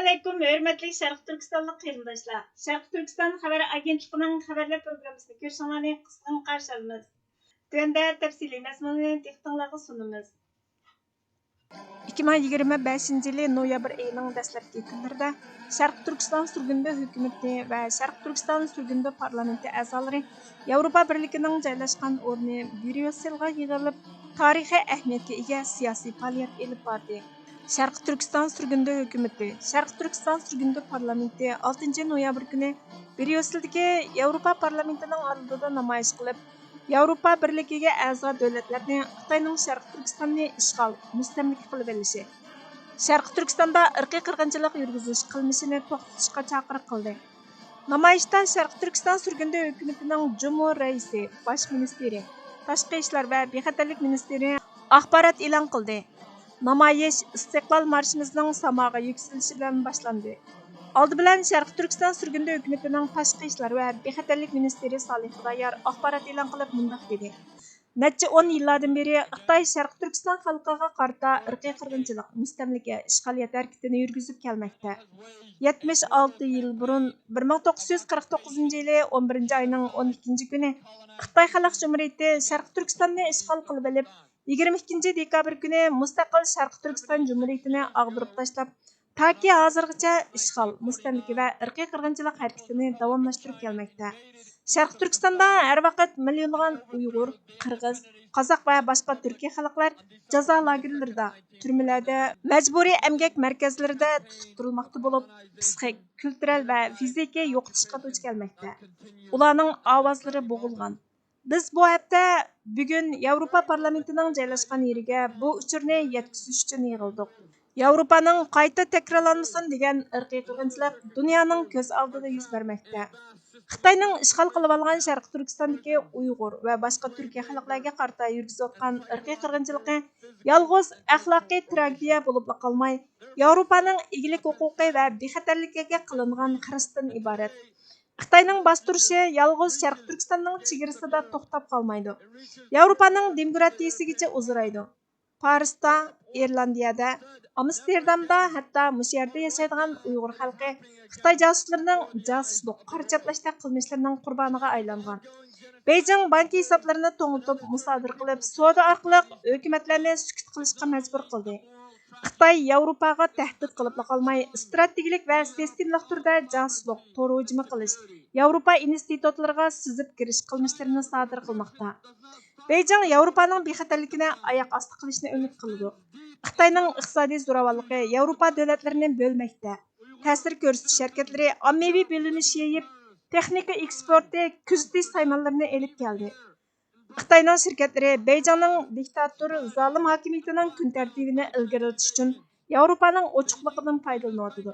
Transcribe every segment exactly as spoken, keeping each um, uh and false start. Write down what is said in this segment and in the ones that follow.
ئەسسالامۇئەلەيكۇم، ھۆرمەتلىك شەرقىي تۈركىستانلىق قېرىنداشلار! شەرقىي تۈركىستان خەۋەر ئاگېنتلىقىنىڭ خەۋەرلەر پروگراممىسىنى كۆرۈشۈڭلارنى قىزغىن قارشى ئالىمىز. تۆۋەندە تەپسىلىي مەزمۇنىنى دىققىتىڭلارغا سۇنىمىز. ئىككى مىڭ يىگىرمە بەشىنچى يىلى نويابىر ئېيىنىڭ دەسلەپكى كۈنلىرىدە شەرقىي تۈركىستان سۈرگۈندە ھۆكۈمىتى ۋە شەرقىي تۈركىستان سۈرگۈندە پارلامېنتى ئەزالىرى ياۋروپا بىرلىكىنىڭ جايلاشقان ئورنى بريۇسسېلغا يىغىلىپ، تارىخىي ئەھمىيەتكە ئىگە سىياسىي پائالىيەت ئېلىپ باردى. شەرقىي تۈركىستان سۈرگۈندە ھۆكۈمىتى، شەرقىي تۈركىستان سۈرگۈندە پارلامېنتى ئالتىنچى نويابىر كۈنى بريۇسسېلدىكى ياۋروپا پارلامېنتىنىڭ ئالدىدا نامايىش قىلىپ، ياۋروپا بىرلىكىگە ئەزا دۆلەتلەرنى خىتاينىڭ شەرقىي تۈركىستاننى ئىشغال، مۇستەملىكە قىلىۋېلىشى، شەرقىي تۈركىستاندا ئىرقىي قىرغىنچىلىق يۈرگۈزۈش قىلمىشىنى توختىتىشقا چاقىرىق قىلدى. نامايىشتا شەرقىي تۈركىستان سۈرگۈندە ھۆكۈمىتىنىڭ جۇمھۇر رەئىسى، باش مىنىستىرى، تاشقى ئىشلار ۋە بىخەتەرلىك مىنىستىرى ئاخبارات ئېلان قىلدى. نامايىش ئىستىقلال مارشىمىزنىڭ ساماغا يۈكسىلىشى بىلەن باشلاندى. ئالدى بىلەن شەرقىي تۈركىستان سۈرگۈندە ھۆكۈمىتىنىڭ تاشقى ئىشلار ۋە بىخەتەرلىك مىنىستىرى سالىھ خۇدايار ئاخبارات ئېلان قىلىپ مۇنداق دېدى: نەچچە ئون يىللاردىن بېرى خىتاي شەرقىي تۈركىستان خەلقىگە قارىتا ئىرقىي قىرغىنچىلىق، مۇستەملىكە، ئىشغالىيەت ھەرىكىتىنى يۈرگۈزۈپ كەلمەكتە. يەتمىش ئالتە يىل بۇرۇن، بىر مىڭ توققۇز يۈز قىرىق توققۇزىنچى يىلى ئون بىرىنچى ئاينىڭ ئون ئىككىنچى كۈنى خىتاي خەلق جۇمھۇرىيىتى شەرقىي تۈركىستاننى ئىشغال قىلىۋېلىپ، يىگىرمە ئىككىنچى دېكابىر كۈنى مۇستەقىل شەرقىي تۈركىستان جۇمھۇرىيىتىنى ئاغدۇرۇپ تاشلاپ، تاكى ھازىرغىچە ئىشغال، مۇستەملىكە ۋە ئىرقىي قىرغىنچىلىق ھەرىكىتىنى داۋاملاشتۇرۇپ كەلمەكتە. شەرقىي تۈركىستاندا ھەر ۋاقىت مىليونلىغان ئۇيغۇر، قىرغىز، قازاق ۋە باشقا تۈركىي خەلقلەر جازا لاگېرلىرىدا، تۈرمىلەردە، مەجبۇرىي ئەمگەك مەركەزلىرىدە تۇتۇپ تۇرۇلماقتا بولۇپ، پسىخىك، كۈلتۈرەل ۋە فىزىكىي يوقىتىشقا دۇچ كەلمەكتە. ئۇلارنىڭ ئاۋازلىرى بوغۇلغان. بىز بۇ ھەپتە بۈگۈن ياۋروپا پارلامېنتىنىڭ جايلاشقان يېرىگە بۇ ئۇچۇرنى يەتكۈزۈش ئۈچۈن يىغىلدۇق. ياۋروپانىڭ قايتا تەكرارلانمىسۇن دېگەن ئىرقىي قىرغىنچىلىق دۇنيانىڭ كۆز ئالدىدا يۈز بەرمەكتە. خىتاينىڭ ئىشغال قىلىۋالغان شەرقىي تۈركىستاندىكى ئۇيغۇر ۋە باشقا تۈركىي خەلقلەرگە قارىتا يۈرگۈزۈۋاتقان ئىرقىي قىرغىنچىلىقى يالغۇز ئەخلاقىي تراگېدىيە بولۇپلا قالماي، ياۋروپانىڭ ئىگىلىك ھوقۇقى ۋە بىخەتەرلىكىگە قىلىنغان خىرىستىن ئىبارەت. خىتاينىڭ باستۇرۇشى يالغۇز شەرقىي تۈركىستاننىڭ چېگرىسىدا توختاپ قالمايدۇ. ياۋروپانىڭ دېموكراتىيىسىگىچە ئۇزىرايدۇ. پارىستا، ئىرلاندىيەدە، ئامستېردامدا، ھەتتا مۇشۇ يەردە ياشايدىغان ئۇيغۇر خەلقى خىتاي جاسۇسلىرىنىڭ جاسۇسلۇق، قارا چەپلەشتەك قىلمىشلىرىنىڭ قۇربانىغا ئايلانغان. بېيجىڭ بانكا ھېسابلىرىنى توڭلىتىپ، مۇسادىرە قىلىپ، سودا ئارقىلىق ھۆكۈمەتلەرنى سۈكۈت قىلىشقا مەجبۇر قىلدى. خىتاي ياۋروپاغا تەھدىت قىلىپلا قالماي، ئىستراتېگىيەلىك ۋە سىستېمىلىق تۈردە جاسۇسلۇق، تور ھۇجۇمى قىلىش، ياۋروپا ئىنستىتۇتلىرىغا سىزىپ كىرىش قىلمىشلىرىنى سادىر قىلماقتا. بېيجىڭ ياۋروپانىڭ بىخەتەرلىكىنى ئاياق ئاستى قىلىشنى ئۈمىد قىلىدۇ. خىتاينىڭ ئىقتىسادىي زوراۋانلىقى ياۋروپا دۆلەتلىرىنى بۆلمەكتە. تەسىر كۆرسىتىش ھەرىكەتلىرى ئاممىۋى بۆلۈنۈش يېيىپ، تېخنىكا ئېكسپورتى، كۆزىتىش سايمانلىرىنى ئېلىپ كەلدى. خىتاينىڭ شىركەتلىرى بېيجىڭنىڭ دىكتاتور، زالىم ھاكىمىيىتىنىڭ كۈن تەرتىپىنى ئىلگىرىلىتىش ئۈچۈن ياۋروپانىڭ ئوچۇقلۇقىدىن پايدىلىنىۋاتىدۇ.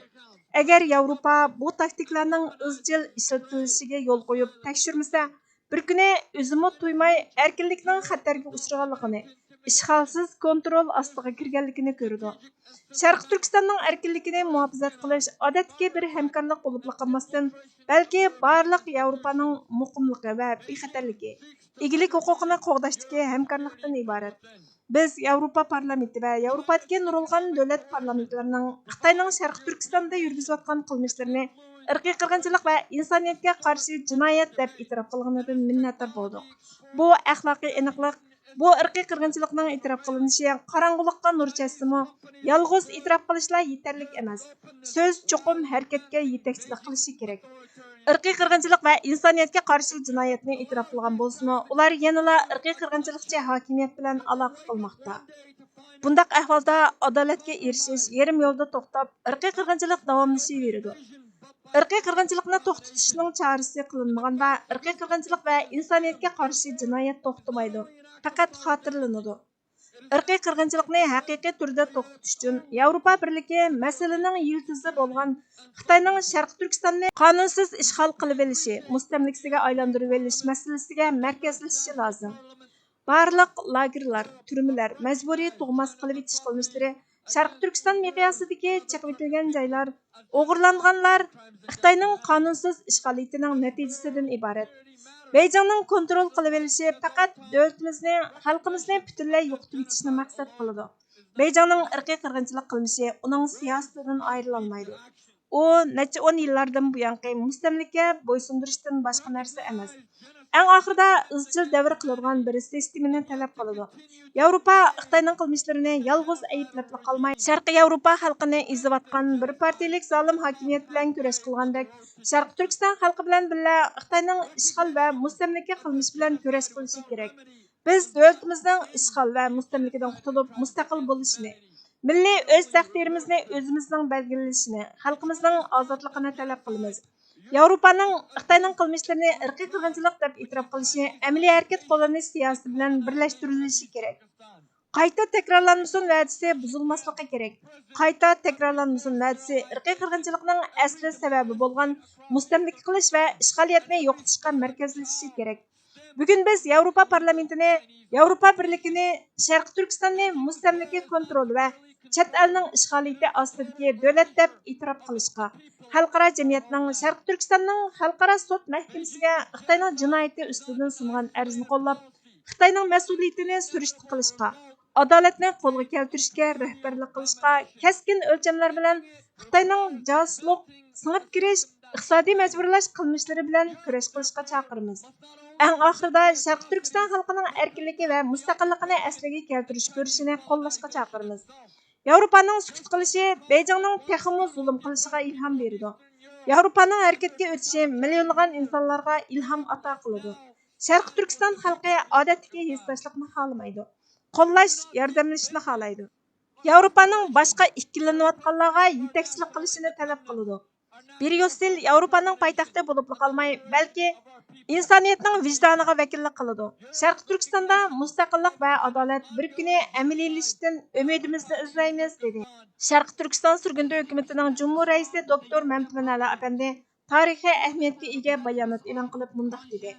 ئەگەر ياۋروپا بۇ تاكتىكىلارنىڭ ئىزچىل ئىشلىتىلىشىگە يول قويۇپ تەكشۈرمىسە، بىر كۈنى ئۆزىمۇ تۇيماي ئەركىنلىكنىڭ خەتەرگە ئۇچرىغانلىقىنى، ئىشغالسىز كونترول ئاستىغا كىرگەنلىكىنى كۆرىدۇ. شەرقىي تۈركىستاننىڭ ئەركىنلىكىنى مۇھاپىزەت قىلىش ئادەتتىكى بىر ھەمكارلىق بولۇپلا قالماستىن، بەلكى بارلىق ياۋروپانىڭ مۇقىملىقى ۋە بىخەتەرلىكى، ئىگىلىك ھوقۇقىنى قوغداشتىكى ھەمكارلىقتىن ئىبارەت. بىز ياۋروپا پارلامېنتى ۋە ياۋروپادىكى نۇرغۇن دۆلەت پارلامېنتلىرىنىڭ خىتاينىڭ شەرقىي تۈركىستاندا يۈرگۈزۈۋاتقان قىلمىشلىرىنى ئىرقىي قىرغىنچىلىق ۋە ئىنسانىيەتكە قارشى جىنايەت دەپ ئېتىراپ قىلغىنىدىن مىننەتدار بولدۇق. بۇ ئەخلاقىي ئېنىقلىق، بۇ ئىرقىي قىرغىنچىلىقنىڭ ئېتىراپ قىلىنىشى قاراڭغۇلۇققا نۇر چاچسىمۇ، يالغۇز ئېتىراپ قىلىشلا يېتەرلىك ئەمەس. سۆز چوقۇم ھەرىكەتكە يېتەكچىلىك قىلىشى كېرەك. ئىرقىي قىرغىنچىلىق ۋە ئىنسانىيەتكە قارشى جىنايەتنى ئېتىراپ قىلغان بولسىمۇ، ئۇلار يەنىلا ئىرقىي قىرغىنچىلىقچى ھاكىمىيەت بىلەن ئالاقە قىلماقتا. بۇنداق ئەھۋالدا ئادالەتكە ئېرىشىش يېرىم يولدا توختاپ، ئىرقىي قىرغىنچىلىق داۋاملىشىۋېرىدۇ. ئىرقىي قىرغىنچىلىقنى توختىتىشنىڭ چارىسى قىلىنمىغاندا، ئىرقىي قىرغىنچىلىق ۋە ئىنسانىيەتكە قارشى جىنايەت توختىمايدۇ، پەقەت خاتىرىلىنىدۇ. ئىرقىي قىرغىنچىلىقنى ھەقىقىي تۈردە توختىتىش ئۈچۈن ياۋروپا بىرلىكى مەسىلىنىڭ يىلتىزى بولغان خىتاينىڭ شەرقىي تۈركىستاننى قانۇنسىز ئىشغال قىلىۋېلىشى، مۇستەملىكىسىگە ئايلاندۇرۇۋېلىش مەسىلىسىگە مەركەزلىشىشى لازىم. بارلىق لاگېرلار، تۈرمىلەر، مەجبۇرىي تۇغماس قىلىۋېتىش قىلمىشلىرى، شەرقىي تۈركىستان مىقياسىدىكى چېقىۋېتىلگەن جايلار، ئوغرىلانغانلار خىتاينىڭ قانۇنسىز ئىشغالىيىتىنىڭ نەتىجىسىدىن ئىبارەت. بېيجىڭنىڭ كونترول قىلىۋېلىشى پەقەت دۆلىتىمىزنى، خەلقىمىزنى پۈتۈنلەي يوقىتىۋېتىشنى مەقسەت قىلىدۇ. بېيجىڭنىڭ ئىرقىي قىرغىنچىلىق قىلمىشى ئۇنىڭ سىياسىتىدىن ئايرىلالمايدۇ. ئۇ نەچچە ئون يىللاردىن بۇيانقى مۇستەملىكە بويسۇندۇرۇشتىن باشقا نەرسە ئەمەس. ئەڭ ئاخىرىدا ئىزچىل دەۋر قىلىدىغان بىر سىستېمىنى تەلەپ قىلىدۇ. ياۋروپا خىتاينىڭ قىلمىشلىرىنى يالغۇز ئەيىبلەپلا قالماي، شەرقىي ياۋروپا خەلقىنى ئېزىۋاتقان بىر پارتىيىلىك زالىم ھاكىمىيەت بىلەن كۈرەش قىلغاندەك، شەرقىي تۈركىستان خەلقى بىلەن بىللە خىتاينىڭ ئىشغال ۋە مۇستەملىكە قىلمىشى بىلەن كۈرەش قىلىشى كېرەك. بىز دۆلىتىمىزنىڭ ئىشغال ۋە مۇستەملىكىدىن قۇتۇلۇپ، مۇستەقىل بولۇشىنى، مىللىي ئۆز تەقدىرىمىزنى ئۆزىمىزنىڭ بەلگىلىشىنى، خەلقىمىزنىڭ ئازادلىقىنى تەلەپ قىلىمىز. ياۋروپانىڭ خىتاينىڭ قىلمىشلىرىنى ئىرقىي قىرغىنچىلىق دەپ ئېتىراپ قىلىشى، ئەمەلىي ھەرىكەت قوللىنىش سىياسىتى بىلەن بىرلەشتۈرۈلۈشى كېرەك. قايتا تەكرارلانمىسۇن ۋەدىسى بۇزۇلماسلىقى كېرەك. قايتا تەكرارلانمىسۇن ۋەدىسى ئىرقىي قىرغىنچىلىقنىڭ ئەسلى سەۋەبى بولغان مۇستەملىكە قىلىش ۋە ئىشغالىيەتنى يوقىتىشقا مەركەزلىشىشى كېرەك. بۈگۈن بىز ياۋروپا پارلامېنتىنى، ياۋروپا بىرلىكىنى شەرقىي تۈركىستاننى مۇستەملىكە كونترولى ۋە چەت ئەلنىڭ ئىشغالىيىتى ئاستىدىكى دۆلەت دەپ ئېتىراپ قىلىشقا، خەلقئارا جەمئىيەتنىڭ شەرقىي تۈركىستاننىڭ خەلقئارا سوت مەھكىمىسىگە خىتاينىڭ جىنايىتى ئۈستىدىن سۇنغان ئەرزنى قوللاپ، خىتاينىڭ مەسئۇلىيىتىنى سۈرۈشتە قىلىشقا، ئادالەتنى قولغا كەلتۈرۈشكە رەھبەرلىك قىلىشقا، كەسكىن ئۆلچەملەر بىلەن خىتاينىڭ جاسۇسلۇق، سىڭىپ كىرىش، ئىقتىسادىي مەجبۇرلاش قىلمىشلىرى بىلەن كۈرەش قىلىشقا چاقىرىمىز. ئەڭ ئاخىرىدا شەرقىي تۈركىستان خەلقىنىڭ ئەركىنلىكى ۋە مۇستەقىللىقىنى ئەسلىگە كەلتۈرۈش كۈرىشىنى قوللاشقا چاقىرىمىز. ياۋروپانىڭ سۈكۈت قىلىشى بېيجىڭنىڭ تېخىمۇ زۇلۇم قىلىشىغا ئىلھام بېرىدۇ. ياۋروپانىڭ ھەرىكەتكە ئۆتۈشى مىليونلىغان ئىنسانلارغا ئىلھام ئاتا قىلىدۇ. شەرقىي تۈركىستان خەلقى ئادەتتىكى ھېسداشلىقنى خالىمايدۇ. قوللاش، ياردەملىشىشنى خالايدۇ. ياۋروپانىڭ باشقا ئىككىلىنىۋاتقانلارغا يېتەكچىلىك قىلىشىنى تەلەپ قىلىدۇ. بريۇسسېل ياۋروپانىڭ پايتەختى بولۇپلا قالماي، بەلكى ئىنسانىيەتنىڭ ۋىجدانىغا ۋەكىللىك قىلىدۇ. شەرقىي تۈركىستاندا مۇستەقىللىق ۋە ئادالەت بىر كۈنى ئەمەلىيلىشىشتىن ئۈمىدىمىزنى ئۈزمەيمىز، دېدى. شەرقىي تۈركىستان سۈرگۈندە ھۆكۈمىتىنىڭ جۇمھۇر رەئىسى دوكتور مەمتىمىن ئەلا ئەپەندى تارىخىي ئەھمىيەتكە ئىگە بايانات ئېلان قىلىپ مۇنداق دېدى: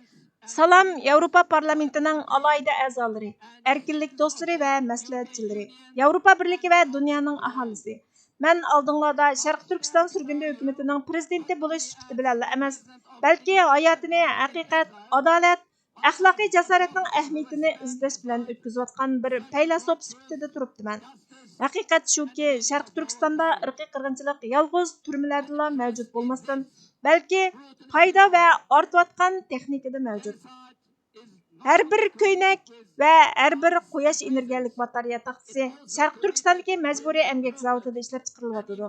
سالام، ياۋروپا پارلامېنتىنىڭ ئالاھىدە ئەزالىرى، ئەركىنلىك دوستلىرى ۋە مەسلىھەتچىلىرى، ياۋروپا بىرلىكى ۋە دۇنيانىڭ ئاھالىسى. مەن ئالدىڭلاردا شەرقىي تۈركىستان سۈرگۈندە ھۆكۈمىتىنىڭ پىرېزىدېنتى بولۇش سۈپىتى بىلەنلا ئەمەس، بەلكى ھاياتىنى ھەقىقەت، ئادالەت، ئەخلاقىي جاسارەتنىڭ ئەھمىيىتىنى ئىزدەش بىلەن ئۆتكۈزۈۋاتقان بىر پەيلاسوپ سۈپىتىدە تۇرۇپتىمەن. ھەقىقەت شۇكى، شەرقىي تۈركىستاندا ئىرقىي قىرغىنچىلىق يالغۇز تۈرمىلەردىلا مەۋجۇت بولماستىن، بەلكى پايدا ۋە ئارتىۋاتقان تېخنىكىدا مەۋجۇت. ھەر بىر كۆينەك ۋە ھەر بىر قۇياش ئېنېرگىيەلىك باتارېيە تاختىسى شەرقىي تۈركىستاندىكى مەجبۇرىي ئەمگەك زاۋۇتىدا ئىشلەپچىقىرىلىۋاتىدۇ.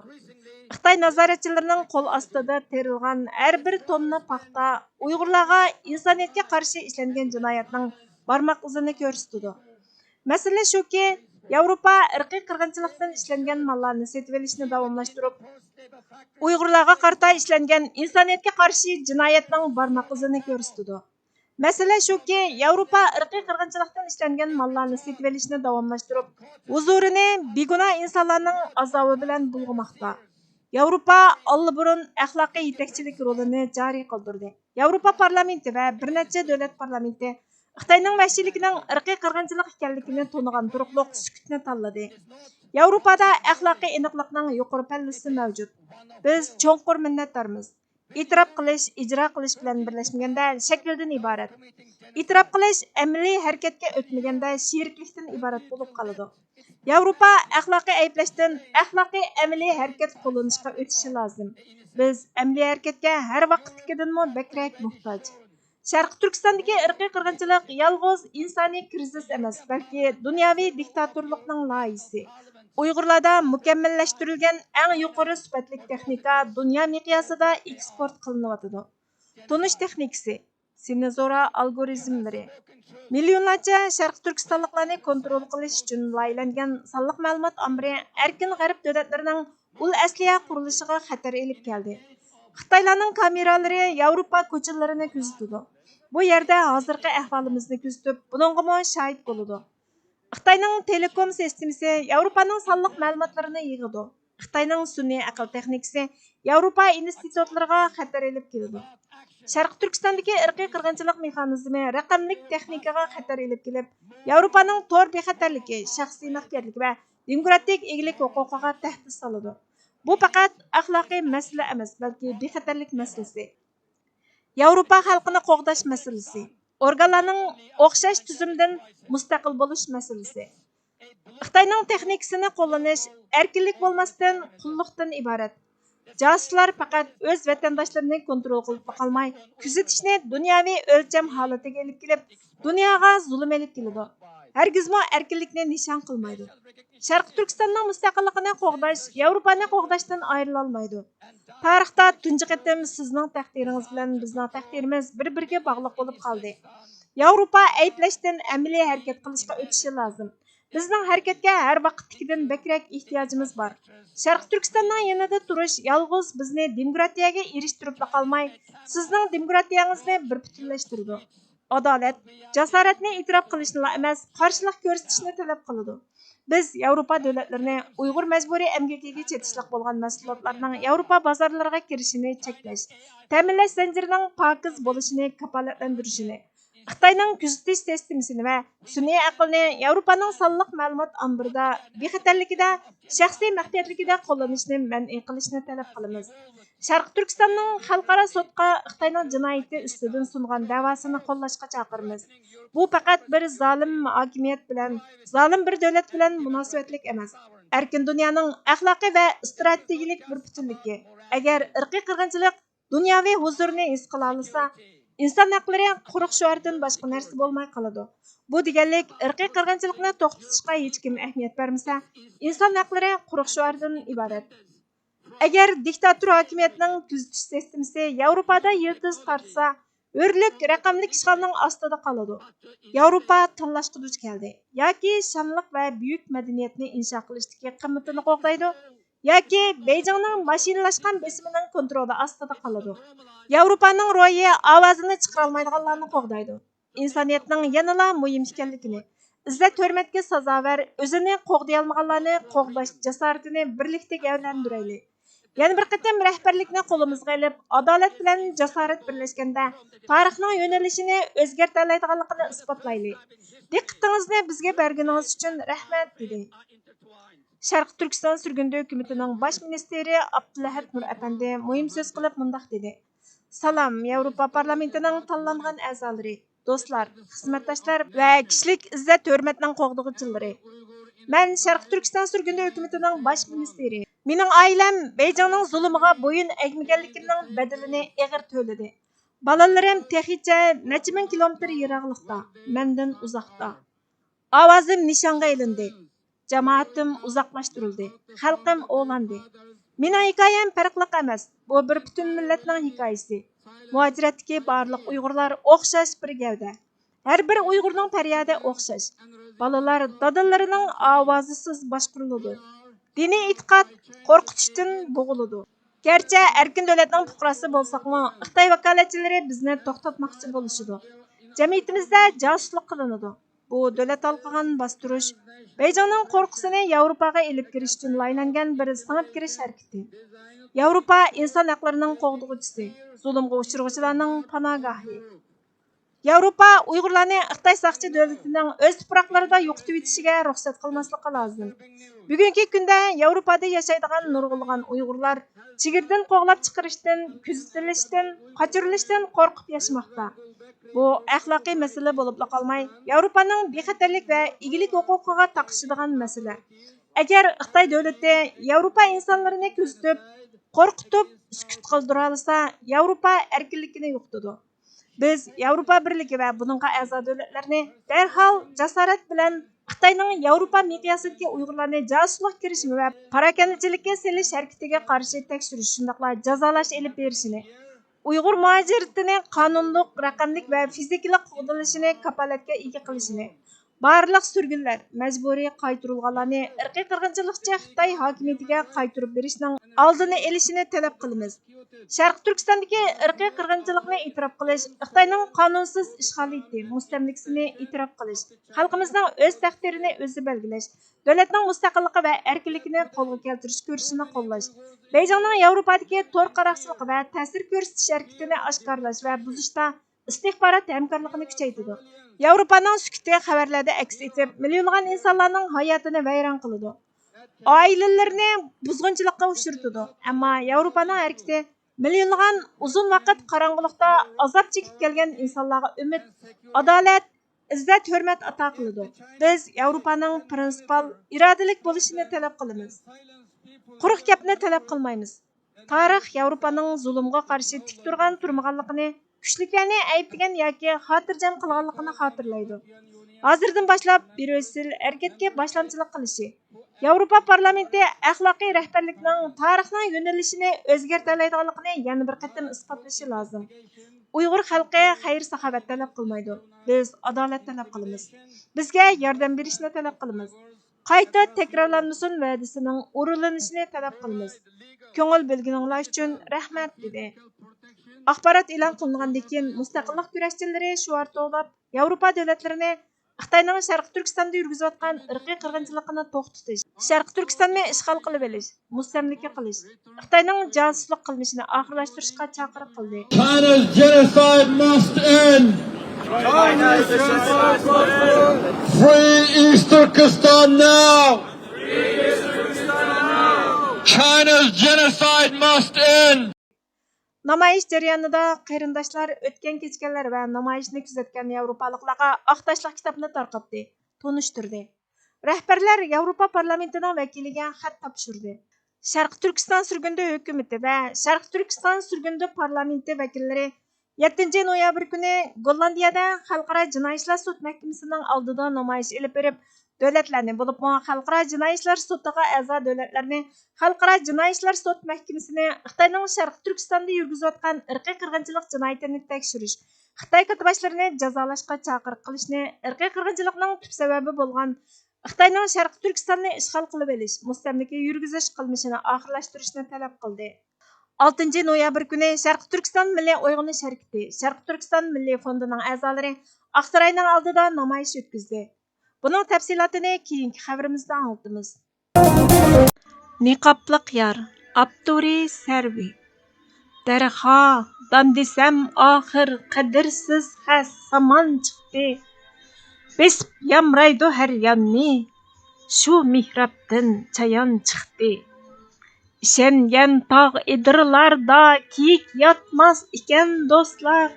خىتاي نازارەتچىلىرىنىڭ قول ئاستىدا تېرىلغان ھەر بىر توننا پاختا ئۇيغۇرلارغا ئىنسانىيەتكە قارشى ئىشلەنگەن جىنايەتنىڭ بارماق ئىزىنى كۆرسىتىدۇ. مەسىلە شۇكى، ياۋروپا ئىرقىي قىرغىنچىلىقتىن ئىشلەنگەن ماللارنى سېتىۋېلىشنى داۋاملاشتۇرۇپ، ئۇيغۇرلارغا قارىتا ئىشلەنگەن ئىنسانىيەتكە قارشى جىنايەتنىڭ بارماق ئىزىنى كۆرسىتىدۇ. مەسىلە شۇكى، ياۋروپا ئىرقىي قىرغىنچىلىقتىن ئىشلەنگەن ماللارنى سېتىۋېلىشنى داۋاملاشتۇرۇپ، ھۇزۇرىنى بىگۇناھ ئىنسانلارنىڭ ئازابى بىلەن بۇلغىماقتا. ياۋروپا ئاللىبۇرۇن ئەخلاقىي يېتەكچىلىك رولىنى جارى قىلدۇردى. ياۋروپا پارلامېنتى ۋە بىر نەچچە دۆلەت پارلامېنتى خىتاينىڭ ۋەھشىيلىكىنىڭ ئىرقىي قىرغىنچىلىق ئىكەنلىكىنى تونۇغان تۇرۇقلۇق سۈكۈتنى تاللىدى. ياۋروپادا ئەخلاقىي ئېنىقلىقنىڭ يۇقىرى پەللىسى مەۋجۇت. بىز چوڭقۇر مىننەتدارمىز. ئېتىراپ قىلىش، ئىجرا قىلىش بىلەن بىرلەشمىگەندە شەكىلدىن ئىبارەت. ئېتىراپ قىلىش ئەمەلىي ھەرىكەتكە ئۆتمىگەندە شېرىكلىكتىن ئىبارەت بولۇپ قالىدۇ. ياۋروپا ئەخلاقىي ئەيىبلەشتىن ئەخلاقىي ئەمەلىي ھەرىكەت قوللىنىشقا ئۆتۈشى لازىم. بىز ئەمەلىي ھەرىكەتكە ھەر ۋاقىتتىكىدىنمۇ بەكرەك موھتاج. شەرقىي تۈركىستاندىكى ئىرقىي قىرغىنچىلىق يالغۇز ئىنسانىي كىرىزىس ئەمەس، بەلكى دۇنياۋى دىكتاتورلۇقنىڭ لايىھىسى. ئۇيغۇرلاردا مۇكەممەللەشتۈرۈلگەن ئەڭ يۇقىرى سۈپەتلىك تېخنىكا دۇنيا مىقياسىدا ئېكسپورت قىلىنىۋاتىدۇ. تونۇش تېخنىكىسى، سىنېزورا ئالگورىزملىرى، مىليونلارچە شەرقىي تۈركىستانلىقلارنى كونترول قىلىش ئۈچۈن لايىھەلەنگەن سانلىق مەلۇمات ئامبىرى ئەركىن غەرب دۆلەتلىرىنىڭ ئۇل ئەسلىھە قۇرۇلۇشىغا خەتەر ئېلىپ كەلدى. خىتايلارنىڭ كامېرالىرى ياۋروپا كوچىلىرىنى كۆزىتىدۇ. بۇ يەردە ھازىرقى ئەھۋالىمىزنى كۆزىتىپ، بۇنىڭغىمۇ شاھىت بولىدۇ. خىتاينىڭ تېلېكوم سىستېمىسى ياۋروپانىڭ سانلىق مەلۇماتلىرىنى يىغىدۇ. خىتاينىڭ سۈنئىي ئەقىل تېخنىكىسى ياۋروپا ئىنستىتۇتلىرىغا خەتەر ئېلىپ كېلىدۇ. شەرقىي تۈركىستاندىكى ئىرقىي قىرغىنچىلىق مېخانىزمى رەقەملىك تېخنىكىغا خەتەر ئېلىپ كېلىپ، ياۋروپانىڭ تور بىخەتەرلىكى، شەخسىي مەخپىيەتلىكى ۋە دېموكراتىك ئىگىلىك ھوقۇقىغا تەھدىت سالىدۇ. بۇ پەقەت ئەخلاقىي مەسىلە ئەمەس، بەلكى بىخەتەرلىك مەسىلىسى. ياۋروپا خەلقىنى قوغداش مەسىلىسى. ئورگانلارنىڭ ئوخشاش تۈزۈمدىن مۇستەقىل بولۇش مەسىلىسى. خىتاينىڭ تېخنىكىسىنى قوللىنىش ئەركىنلىك بولماستىن، قۇللۇقتىن ئىبارەت. جاسۇسلار پەقەت ئۆز ۋەتەنداشلىرىنى كونترول قىلىپلا قالماي، كۆزىتىشنى دۇنياۋى ئۆلچەم ھالىتىگە ئېلىپ كېلىپ، دۇنياغا زۇلۇم ئېلىپ كېلىدۇ. ھەرگىزمۇ ئەركىنلىكنى نىشان قىلمايدۇ. شەرقىي تۈركىستاننىڭ مۇستەقىللىقىنى قوغداش ياۋروپانى قوغداشتىن ئايرىلالمايدۇ. تارىختا تۇنجى قېتىم سىزنىڭ تەقدىرىڭىز بىلەن بىزنىڭ تەقدىرىمىز بىر-بىرىگە باغلىق بولۇپ قالدى. ياۋروپا ئەيىبلەشتىن ئەمەلىي ھەرىكەت قىلىشقا ئۆتۈشى لازىم. بىزنىڭ ھەرىكەتكە ھەر ۋاقىتتىكىدىن بەكرەك ئېھتىياجىمىز بار. شەرقىي تۈركىستاننىڭ يېنىدا تۇرۇش يالغۇز بىزنى دېموكراتىيەگە ئېرىشتۈرۈپلا قالماي، سىزنىڭ دېموكراتىيەڭىزنى بىر پۈتۈنلەشتۈرىدۇ. ئادالەت، جاسارەتنى ئېتىراپ قىلىشنىلا ئەمەس، قارشىلىق كۆرسىتىشنى تەلەپ قىلىدۇ. بىز ياۋروپا دۆلەتلىرىنى ئۇيغۇر مەجبۇرىي ئەمگىكىگە چېتىشلىق بولغان مەھسۇلاتلارنىڭ ياۋروپا بازارلىرىغا كىرىشىنى چەكلەش، تەمىنلەش زەنجىرىنىڭ پاكىز بولۇشىنى كاپالەتلەندۈرۈشىنى، خىتاينىڭ كۆزىتىش سىستېمىسىنى ۋە سۈنئىي ئەقىلنى ياۋروپانىڭ سانلىق مەلۇمات ئامبىرىدا بىخەتەرلىكىدە، شەخسىي مەخپىيەتلىكىدە قوللىنىشنى مەنئى قىلىشنى تەلەپ قىلىمىز. شەرقىي تۈركىستاننىڭ خەلقئارا سوتقا خىتاينىڭ جىنايىتى ئۈستىدىن سۇنغان دەۋاسىنى قوللاشقا چاقىرىمىز. بۇ پەقەت بىر زالىم ھاكىمىيەت بىلەن، زالىم بىر دۆلەت بىلەن مۇناسىۋەتلىك ئەمەس. ئەركىن دۇنيانىڭ ئەخلاقىي ۋە ئىستراتېگىيەلىك بىر پۈتۈنلۈكى. ئەگەر ئىرقىي قىرغىنچىلىق دۇنياۋى ھۇزۇرنى ھېس قىلالىسا، ئىنسان ھەقلىرى قۇرۇق شوئاردىن باشقا نەرسە بولماي قالىدۇ. بۇ دېگەنلىك، ئىرقىي قىرغىنچىلىقنى توختىتىشقا ھېچكىم ئەھمىيەت بەرمىسە، ئىنسان ھەقلىرى قۇرۇق شوئاردىن ئىبارەت. ئەگەر دىكتاتور ھاكىمىيەتنىڭ كۆزىتىش سىستېمىسى ياۋروپادا يىلتىز تارتسا، ھۆرلۈك رەقەملىك ئىشغالنىڭ ئاستىدا قالىدۇ. ياۋروپا تىڭلاشقا دۇچ كەلدى. ياكى شانلىق ۋە بۈيۈك مەدەنىيەتنى ئىنشا قىلىشتىكى قىممىتىنى قوغدايدۇ، ياكى بېيجىڭنىڭ ماشىنىلاشقان بېسىمىنىڭ كونترولى ئاستىدا قالىدۇ. ياۋروپانىڭ روھى ئاۋازىنى چىقىرالمايدىغانلارنى قوغدايدۇ. ئىنسانىيەتنىڭ يەنىلا مۇھىم ئىكەنلىكىنى، ئىززەت-ھۆرمەتكە سازاۋەر، ئۆزىنى قوغدىيالمىغانلارنى قوغداش جاسارىتىنى بىرلىكتە گەۋدىلەندۈرەيلى. يەنە بىر قېتىم رەھبەرلىكنى قولىمىزغا ئېلىپ، ئادالەت بىلەن جاسارەت بىرلەشكەندە، تارىخنىڭ يۆنىلىشىنى ئۆزگەرتەلەيدىغانلىقىنى ئىسپاتلايلى. دىققىتىڭىزنى بىزگە بەرگىنىڭىز ئۈچۈن رەھمەت، دېدى. شەرقىي تۈركىستان سۈرگۈندە ھۆكۈمىتىنىڭ باش مىنىستىرى ئابدۇلئەھەد نۇر ئەپەندى مۇھىم سۆز قىلىپ مۇنداق دېدى: سالام، ياۋروپا پارلامېنتىنىڭ تاللانغان ئەزالىرى، دوستلار، خىزمەتداشلار ۋە كىشىلىك ئىززەت-ھۆرمەتنىڭ قوغدىغۇچىلىرى. مەن شەرقىي تۈركىستان سۈرگۈندە ھۆكۈمىتىنىڭ باش مىنىستىرى. مېنىڭ ئائىلەم بېيجىڭنىڭ زۇلۇمىغا بويۇن ئەگمىگەنلىكىمنىڭ بەدىلىنى ئېغىر تۆلىدى. بالىلىرىم تېخىچە نەچچە مىڭ كىلومېتىر يىراقلىقتا، مەندىن ئۇزاقتا. ئاۋازىم نىشانغا ئېلىندى. جامائىتىم ئۇزاقلاشتۇرۇلدى. خەلقىم ئوۋلاندى. مېنىڭ ھېكايەم پەرقلىق ئەمەس. بۇ بىر پۈتۈن مىللەتنىڭ ھېكايىسى. مۇھاجىرەتتىكى بارلىق ئۇيغۇرلار ئوخشاش بىر گەۋدە. ھەر بىر ئۇيغۇرنىڭ پەريادى ئوخشاش. بالىلار دادىلىرىنىڭ ئاۋازىسىز باشقۇرۇلىدۇ. دىنىي ئېتىقاد قورقۇتۇشتىن بوغۇلىدۇ. گەرچە ئەركىن دۆلەتنىڭ پۇقراسى بولساقمۇ، خىتاي ۋاكالەتچىلىرى بىزنى توختاتماقچى بولۇشىدۇ. جەمئىيىتىمىزدە جاسۇسلۇق قىلىنىدۇ. بۇ دۆلەت ھالقىغان باستۇرۇش، بېيجىڭنىڭ قورقۇسىنى ياۋروپاغا ئېلىپ كىرىش ئۈچۈن لايىھەلەنگەن بىر سىڭىپ كىرىش ھەرىكىتى. ياۋروپا ئىنسان ھەقلىرىنىڭ قوغدىغۇچىسى، زۇلۇمغا ئۇچرىغۇچىلارنىڭ پاناھگاھى. ياۋروپا ئۇيغۇرلارنى خىتاي ساقچى دۆلىتىنىڭ ئۆز تۇپراقلىرىدا يوقىتىۋېتىشىگە رۇخسەت قىلماسلىقى لازىم. بۈگۈنكى كۈندە ياۋروپادا ياشايدىغان نۇرغۇنلىغان ئۇيغۇرلار چېگرىدىن قوغلاپ چىقىرىشتىن، كۆزىتىلىشتىن، قاچۇرۇلۇشتىن قورقۇپ ياشىماقتا. بۇ ئەخلاقىي مەسىلە بولۇپلا قالماي، ياۋروپانىڭ بىخەتەرلىك ۋە ئىگىلىك ھوقۇقىغا تاقىشىدىغان مەسىلە. ئەگەر خىتاي دۆلىتى ياۋروپا ئىنسانلىرىنى كۆزىتىپ، قورقۇتۇپ، سۈكۈت قىلدۇرالىسا، ياۋروپا ئەركىنلىكىنى يوقىتىدۇ. بىز ياۋروپا بىرلىكى ۋە بۇنىڭغا ئەزا دۆلەتلەرنى دەرھال جاسارەت بىلەن خىتاينىڭ ياۋروپا مىقياسىدىكى ئۇيغۇرلارنى جاسۇسلۇق كىرىشىمى ۋە پاراكەندىچىلىككە سېلىش ھەرىكىتىگە قارشى تەكشۈرۈش، شۇنداقلا جازالاش ئېلىپ بېرىشىنى، ئۇيغۇر مۇھاجىرىتىنى قانۇنلۇق، رەقەملىك ۋە فىزىكىلىق قوغدىلىشىنى كاپالەتكە ئىگە قىلىشىنى، بارلىق سۈرگۈنلەر، مەجبۇرىي قايتۇرۇلغانلارنى ئىرقىي قىرغىنچىلىقچى خىتاي ھاكىمىيىتىگە قايتۇرۇپ بېرىشنىڭ ئالدىنى ئېلىشىنى تەلەپ قىلىمىز. شەرقىي تۈركىستاندىكى ئىرقىي قىرغىنچىلىقنى ئېتىراپ قىلىش، خىتاينىڭ قانۇنسىز ئىشغالىيىتى، مۇستەملىكىسىنى ئېتىراپ قىلىش، خەلقىمىزنىڭ ئۆز تەقدىرىنى ئۆزى بەلگىلەش، دۆلەتنىڭ مۇستەقىللىقى ۋە ئەركىنلىكىنى قولغا كەلتۈرۈش كۈرىشىنى قوللاش، بېيجىڭنىڭ ياۋروپادىكى تور قاراقچىلىقى ۋە تەسىر كۆرسىتىش ھەرىكىتىنى ئاشكارىلاش ۋە بۇزۇشتا ئىستىخبارات ھەمكارلىقىنى كۈچەيتىدۇ. ياۋروپانىڭ سۈكۈتى خەۋەرلەردە ئەكس ئېتىپ، مىليونلىغان ئىنسانلارنىڭ ھاياتىنى ۋەيران قىلىدۇ. ئائىلىلىرىنى بۇزغۇنچىلىققا ئۇچرىتىدۇ. ئەمما ياۋروپانىڭ ھەرىكىتى مىليونلىغان ئۇزۇن ۋاقىت قاراڭغۇلۇقتا ئازاب چېكىپ كەلگەن ئىنسانلارغا ئۈمىد، ئادالەت، ئىززەت-ھۆرمەت ئاتا قىلىدۇ. بىز ياۋروپانىڭ پرىنسىپال، ئىرادىلىك بولۇشىنى تەلەپ قىلىمىز. قۇرۇق گەپنى تەلەپ قىلمايمىز. تارىخ ياۋروپانىڭ زۇلۇمغا قارشى تىك تۇرغان تۇرمىغانلىقىنى، كۈچلۈكلەرنى ئەيىبلىگەن ياكى خاتىرجەم قىلغانلىقىنى خاتىرىلەيدۇ. ھازىردىن باشلاپ بىريۇسسېل ھەرىكەتكە باشلامچىلىق قىلىشى، ياۋروپا پارلامېنتى ئەخلاقىي رەھبەرلىكنىڭ تارىخنىڭ يۆنىلىشىنى ئۆزگەرتەلەيدىغانلىقىنى يەنە بىر قېتىم ئىسپاتلىشى لازىم. ئۇيغۇر خەلقى خەير-ساخاۋەت تەلەپ قىلمايدۇ. بىز ئادالەت تەلەپ قىلىمىز. بىزگە ياردەم بېرىشنى تەلەپ قىلىمىز. قايتا تەكرارلانمىسۇن ۋەدىسىنىڭ ئورۇنلىنىشىنى تەلەپ قىلىمىز. كۆڭۈل بۆلگىنىڭلار ئۈچۈن رەھمەت، دېدى. ئاخبارات ئېلان قىلىنغاندىن كېيىن، مۇستەقىللىق كۈرەشچىلىرى شوئار توۋلاپ، ياۋروپا دۆلەتلىرىنى خىتاينىڭ شەرقىي تۈركىستاندا يۈرگۈزۈۋاتقان ئىرقىي قىرغىنچىلىقىنى توختىتىش، شەرقىي تۈركىستاننى ئىشغال قىلىۋېلىش، مۇستەملىكە قىلىش، خىتاينىڭ جاسۇسلۇق قىلمىشىنى ئاخىرلاشتۇرۇشقا چاقىرىق قىلدى. China's genocide must end. Free East Turkestan now. China's genocide must end. نامايىش جەريانىدا قېرىنداشلار ئۆتكەن-كەچكەنلەر ۋە نامايىشنى كۆزەتكەن ياۋروپالىقلارغا ئاق تاشلىق كىتابنى تارقاتتى، تونۇشتۇردى. رەھبەرلەر ياۋروپا پارلامېنتىنىڭ ۋەكىلىگە خەت تاپشۇردى. شەرقىي تۈركىستان سۈرگۈندە ھۆكۈمىتى ۋە شەرقىي تۈركىستان سۈرگۈندە پارلامېنتى ۋەكىللىرى يەتتىنچى نويابىر كۈنى گوللاندىيەدە خەلقئارا جىنايى ئىشلار سوت مەھكىمىسىنىڭ ئالدىدا نامايىش ئېلىپ بېرىپ، دۆلەتلەرنى، بولۇپمۇ خەلقئارا جىنايى ئىشلار سوتىغا ئەزا دۆلەتلەرنى خەلقئارا جىنايى ئىشلار سوت مەھكىمىسىنى خىتاينىڭ شەرقىي تۈركىستاندا يۈرگۈزۈۋاتقان ئىرقىي قىرغىنچىلىق جىنايىتىنى تەكشۈرۈش، خىتاي كاتتىباشلىرىنى جازالاشقا چاقىرىق قىلىشنى، ئىرقىي قىرغىنچىلىقنىڭ تۈپ سەۋەبى بولغان خىتاينىڭ شەرقىي تۈركىستاننى ئىشغال قىلىۋېلىش، مۇستەملىكە يۈرگۈزۈش قىلمىشىنى ئاخىرلاشتۇرۇشنى تەلەپ قىلدى. ئالتىنچى نويابىر كۈنى شەرقىي تۈركىستان مىللىي ئويغىنىش ھەرىكىتى، شەرقىي تۈركىستان مىللىي فوندىنىڭ ئەزالىرى ئاقساراينىڭ ئالدىدا نامايىش ئۆتكۈزدى. بۇنىڭ تەپسىلاتىنى كېيىنكى خەۋىرىمىزدە ئاڭلىتىمىز. نىقابلىق يار، ئاپتورى سەرۋى. دەرخا، دان دېسەم ئاخىر قەدىرسىز خەس سامان چىقتى. بېسىپ يامرايدۇ ھەر ياننى، شۇ مېھرابتىن چايان چىقتى. ئىشەنگەن تاغ ئېدىرلاردا كىيىك ياتماس ئىكەن دوستلار.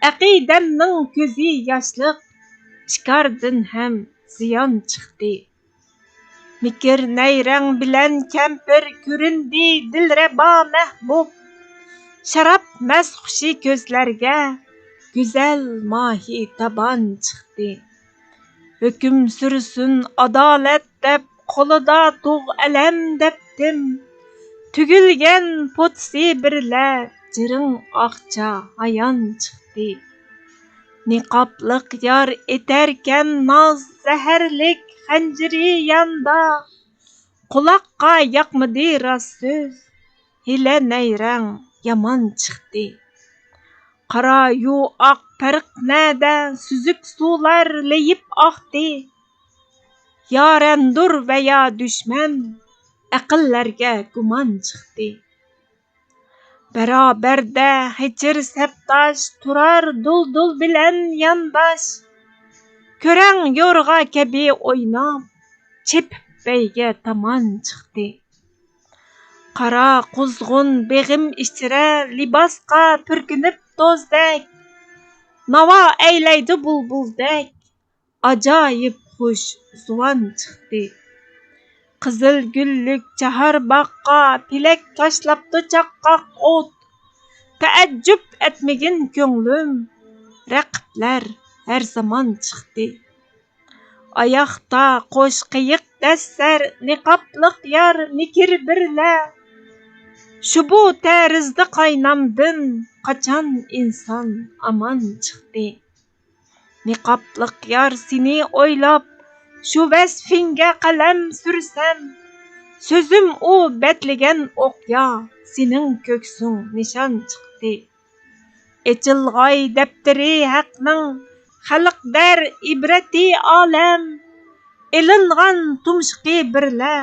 ئەقىدەمنىڭ كۆزى ياشلىق، شىكاردىن ھەم زىيان چىقتى. مىكىر نەيرەڭ بىلەن كەمپىر كۆرۈندى دىلرەبا مەھبۇب. شاراب مەست خۇشى كۆزلەرگە گۈزەل ماھى تابان چىقتى. ھۆكۈم سۈرسۇن ئادالەت دەپ، قولىدا تۇغ ئەلەم دەپتىم. تۈگۈلگەن پوتىسى بىرلە جىرىڭ ئاقچا ھايان چىقتى. نىقابلىق يار ئېتەركەن ناز زەھەرلىك خەنجىرى ياندا. قۇلاققا ياقمىدى راست سۆز، ھىيلە نەيرەڭ يامان چىقتى. قارا يۇ ئاق پەرق نەدە، سۈزۈك سۇلار لېيىپ ئاقتى. يارەندۇر ۋە يا دۈشمەن، ئەقىللەرگە گۇمان چىقتى. بەرابەردە ھېچىر سەپداش، تۇرار دۇلدۇل بىلەن يانداش. كۆرەڭ يورغا كەبى ئويناپ، چېپىپ بەيگە تامان چىقتى. قارا قۇزغۇن بېغىم ئىچرە، لىباسقا پۈركىنىپ توزدەك. ناۋا ئەيلەيدۇ بۇلبۇلدەك، ئاجايىپ خۇش زۇۋان چىقتى. قىزىل گۈللۈك چاھارباغقا پېلەك تاشلاپتۇ چاققاق ئوت. تەئەججۈپ ئەتمىگىن كۆڭلۈم، رەقىبلەر ھەر زامان چىقتى. ئاياقتا قوش قېيىق دەسسەر، نىقابلىق يار مىكىر بىرلە. شۇ بۇ تەرىزدە قاينامدىن، قاچان ئىنسان ئامان چىقتى. نىقابلىق يار سېنى ئويلاپ، شۇ ۋەسپىڭگە قەلەم سۈرسەم. سۆزۈم ئۇ بەتلىگەن ئوقيا، سېنىڭ كۆكسۈڭ نىشان چىقتى. ئېچىلغاي دەپتىرى ھەقنىڭ، خەلق دەر ئىبرەتى ئالەم. ئېلىنغان تۇمشۇقى بىرلە،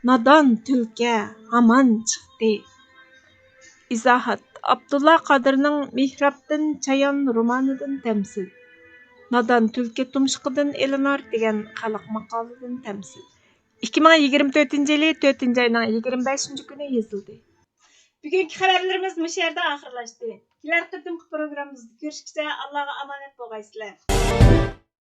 نادان تۈلكە ھامان چىقتى. ئىزاھات: ئابدۇللا قادىرنىڭ مېھرابتىن چايان رومانىدىن تەمسىل. نادان تۈلكە تۇمشۇقىدىن ئېلىنار دېگەن خەلق ماقالىدىن تەمسىل. ئىككى مىڭ يىگىرمە تۆتىنچى يىلى تۆتىنچى ئاينىڭ يىگىرمە بەشىنچى كۈنى يېزىلدى. بۈگۈنكى خەۋەرلىرىمىز مۇشۇ يەردە ئاخىرلاشتى. كېلەر قېتىمقى پروگراممىمىزدا كۆرۈشكىچە ئاللاغا ئامانەت بولغايسىلەر.